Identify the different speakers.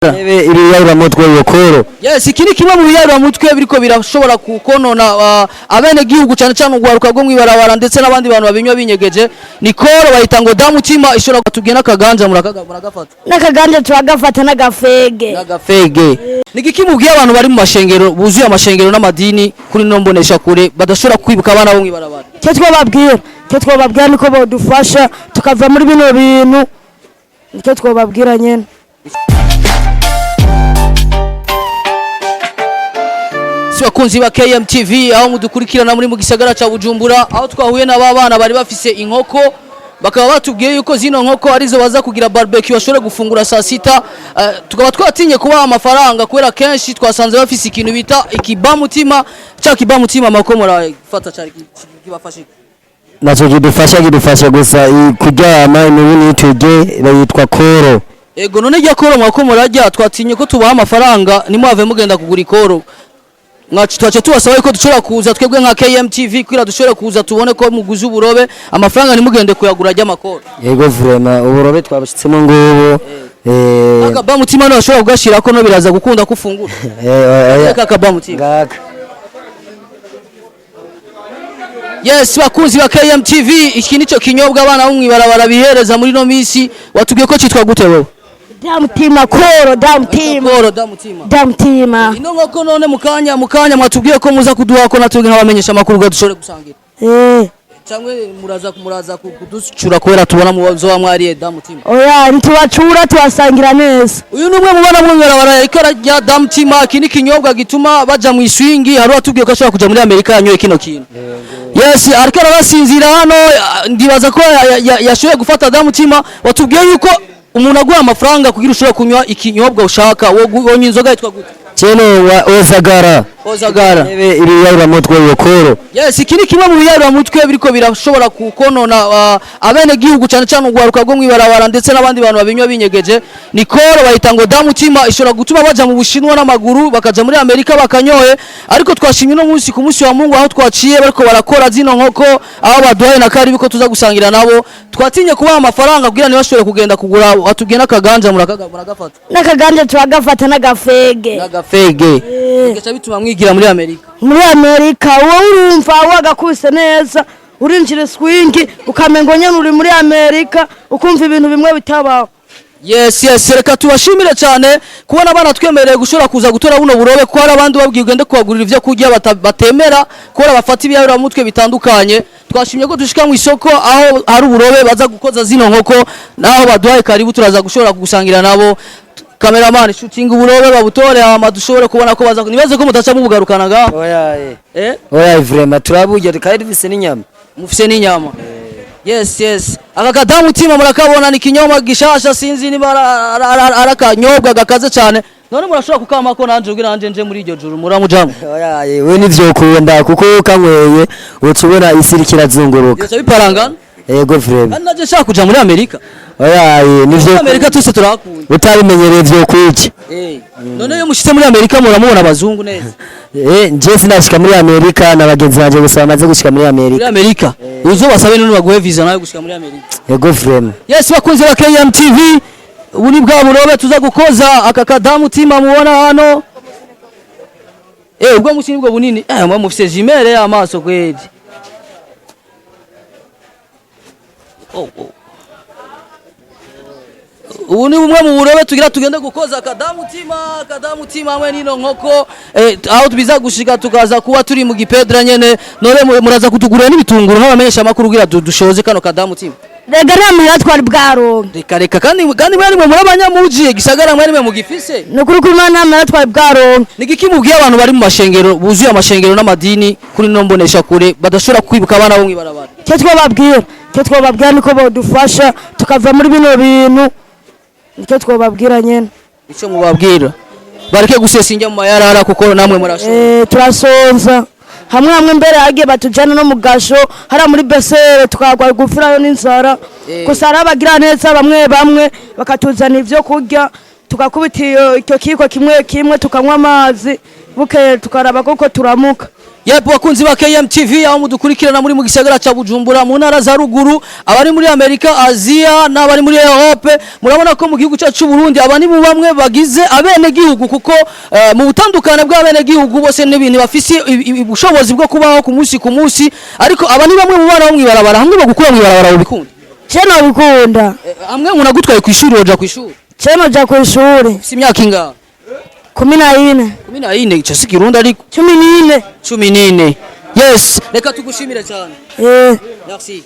Speaker 1: Ibiyayuramutwe yokoro.
Speaker 2: Yes, iki ni kimwe mu biyayuramutwe biriko birashobora kukonona abene gihugu, cyane cyane urwaruka rwo mwibarabara ndetse n'abandi bantu babinywa binyegeje. Ni koro bayita ngo damutima, ishobora kutubwira n'akaganja muragafata.
Speaker 3: N'akaganja turagafata n'agafege.
Speaker 2: N'agafege. Ni igiki mubwiye abantu bari mu mashengero, buzuye amashengero n'amadini kuri no mbonesha kure, badashobora kwibuka abana bo mwibarabara?
Speaker 3: Icyo twababwira niko bodufasha tukava muri bino bintu, nicyo twababwira nyene.
Speaker 2: Si bakunzi ba KMTV aho mudukurikirana muri mu gisagara ca Bujumbura, aho twahuye n'aba bana bari bafise inkoko, bakaba batubwiye yuko zino nkoko arizo baza kugira barbecue bashobore gufungura saa sita. Tukaba twatinye kubaha amafaranga kubera kenshi twasanze bafise ikintu bita ikibamutima. Ca kibamutima amako murafata cari kibafashe?
Speaker 1: Nacyo kidufasha gusa kuryama imibu ntitujye, bayitwa koro.
Speaker 2: Ego, none rya koro mwako murarya, twatinye ko tubaha amafaranga nimwave mugenda kugura ikoro. Mwacu twace tubasaba yuko dushobora kuza twebwe nka KMTV kugira dushobore kuza tubone ko muguze uburobe, amafaranga ntimugende kuyagura ry'amakoro.
Speaker 1: Yego, vraiment uburobe twabashitsemo ngubu.
Speaker 2: Akabamutima no bashobora kugashirako no biraza gukunda ko ufungura.
Speaker 1: Oya.
Speaker 2: Reka akabamutima.
Speaker 1: Ngaka.
Speaker 2: Yes, bakunzi ba KMTV, iki nico kinyobwa abana bo mwibarabara bihereza muri no misi. Watubwiye ko citwa gute wewe?
Speaker 3: Damutima, koro damutima.
Speaker 2: Koro damutima.
Speaker 3: Damutima.
Speaker 2: Ino nkoko none mukanya mwatubwiye ko muza kuduha ko natubwiye nk'abamenyesha amakuru ngo dushobore gusangira. Cyangwa muraza kuducura kubera tubona muzoba mwariye damutima?
Speaker 3: Oya, ntitubacura, tubasangira neza.
Speaker 2: Uyu ni umwe mu bana mwibarabara yariko ararya damutima. Iki ni ikinyobwa gituma baja mu iswingi. Hari uwatubwiye ko ashobora kuja muri Amerika yanyoye kino kintu. Yes, ariko arabasinzira hano, ndibaza ko yashoboye gufata damutima. Watubwiye yuko umuntu aguha amafaranga kugira ushobore kunywa ikinyobwa ushaka, wonywa inzoga yitwa gute?
Speaker 1: Chene wa ozagara.
Speaker 2: Ozagara.
Speaker 1: Ibiyayuramutwe yokoro.
Speaker 2: Yes, iki ni kimwe mu biyayuramutwe biriko birashobora kukonona abene gihugu, cyane cyane urwaruka rwo mwibarabara ndetse n'abandi bantu babinywa binyegeje. Ni koro bayita ngo damutima, ishobora gutuma baja mu Bushinwa n'amaguru, bakaja muri Amerika bakanyoye. Ariko twashimye uno munsi ku munsi wa Mungu aho twaciye bariko barakora zino nkoko, aho baduhaye na karibu ko tuza gusangira nabo. Twatinye kubaha amafaranga kugira ntibashobore kugenda kugura. Watubwiye n'akaganja muragafata.
Speaker 3: N'akaganja turagafata n'agafege.
Speaker 2: N'agafege bigaca bituma mwigira muri Amerika.
Speaker 3: Muri Amerika wowe urumva wagakubise neza, urinjira swingi ukamengo nyene uri muri Amerika, ukumva ibintu bimwe bitabaho.
Speaker 2: Yes, reka tubashimire cyane kubona abana twemereye gushobora kuza gutora buno burobe, kuko hari abandi babwiye ugende kubagurira ibyo kurya batemera kubera bafata ibiyayuramutwe bitandukanye. Twashimye ko dushika mu isoko aho hari uburobe baza gukoza zino nkoko, naho baduhaye karibu, turaza gushobora kugusangira nabo. Cameraman, shooting uburobe babutore, hama dushobore kubona ko baza. Nibaze ko mutaca mubugarukana ngaho.
Speaker 1: Oya.
Speaker 2: Eh?
Speaker 1: Oya, vraiment turaburya kandi dufise n'inyama.
Speaker 2: Mufise n'inyama. Yes, aka kadamutima murakabona, ni kinyoma gishasha, sinzi niba ari akanyobwa gakaze cyane. None murashobora kukamako nanje kugira nanje nje muri iryo juru muramujamwo?
Speaker 1: Oya, we nivyokunda kuko ukanyweye uca ubona isi iriko irazunguruka.
Speaker 2: Bigaca biparangana.
Speaker 1: Yego, vraiment.
Speaker 2: Kandi naje nshaka kuja muri Amerika.
Speaker 1: Oya,
Speaker 2: Muri
Speaker 1: nivyo.
Speaker 2: Amerika twese turahakunda.
Speaker 1: Utabimenyereye vyokwica.
Speaker 2: None iyo mushitse muri Amerika muramubona abazungu neza?
Speaker 1: Nje sinashika muri Amerika, na bagenzi banje gusa bamaze gushika muri
Speaker 2: Muri
Speaker 1: Amerika.
Speaker 2: Amerika uzobasabe none baguhe visa nawe gushika muri Amerika.
Speaker 1: Yego, vraiment.
Speaker 2: Yes, bakunzi ba KMTV, ubu ni bwa burobe tuza gukoza aka kadamutima mubona hano. Ubwo musi nibwo bunini. Mwe mufise jimere y'amaso kweli. Oh, oh. Ubu ni bumwe mu burobe tugira tugende gukoza akadamutima hamwe n'ino nkoko, aho tubiza gushika tukaza kuba turi mu gipedra nyene. None muraza kutugurira n'ibitunguru nk'abamenyesha amakuru kugira dushoze kano kadamutima?
Speaker 3: Rega nta muhira twari bwaronke.
Speaker 2: Reka reka, kandi mwari mwe muri abanyamuji, gisagara mwari mwe mugifise.
Speaker 3: Ni ukuri ko Imana nta muhira twari bwaronke.
Speaker 2: Ni igiki mubwiye abantu bari mu mashengero, buzuye amashengero n'amadini kuri no mbonesha kure, badashobora kwibuka abana bo mwibarabara?
Speaker 3: Icyo twababwira niko bodufasha tukava muri bino bintu, nicyo twababwira nyene.
Speaker 2: Icyo mubabwira, bareke gusesa injya mu mayarara kuko namwe murashobora.
Speaker 3: Turasonza hamwe hamwe, mbere hagiye batujana no mu gasho hariya muri besere tukagwa gupfirayo n'inzara. Gusa hari abagira neza bamwe bamwe bakatuzana ivyo kurya. Tugakubita iyo icyo kiko kimwe kimwe, tukanywa amazi, bukeye tukaraba koko turamuka.
Speaker 2: Yep, bakunzi ba KMTV aho mudukurikirana muri mu gisagara ca Bujumbura, mu ntara za ruguru, abari muri Amerika, Aziya n'abari muri Europe, murabona ko mu gihugu cyacu cy'u Burundi aba ni mu bamwe bagize abene gihugu, kuko mu butandukane bw'abene gihugu bose n'ibintu bafise ubushobozi bwo kubaho ku munsi ku munsi, ariko aba ni bamwe mu bana bo mwibarabara. Hamwe bagukura mwibarabara, ubikunda?
Speaker 3: Je nabikunda.
Speaker 2: Hamwe umuntu agutwaye ku ishuri, woja ku ishuri?
Speaker 3: Je noja ku ishuri.
Speaker 2: Ufise imyaka ingahe?
Speaker 3: 14.
Speaker 2: 14, ico si kirundi ariko.
Speaker 3: 14.
Speaker 2: 14, yes. Reka tugushimire cyane.
Speaker 3: Eh.
Speaker 2: Merci.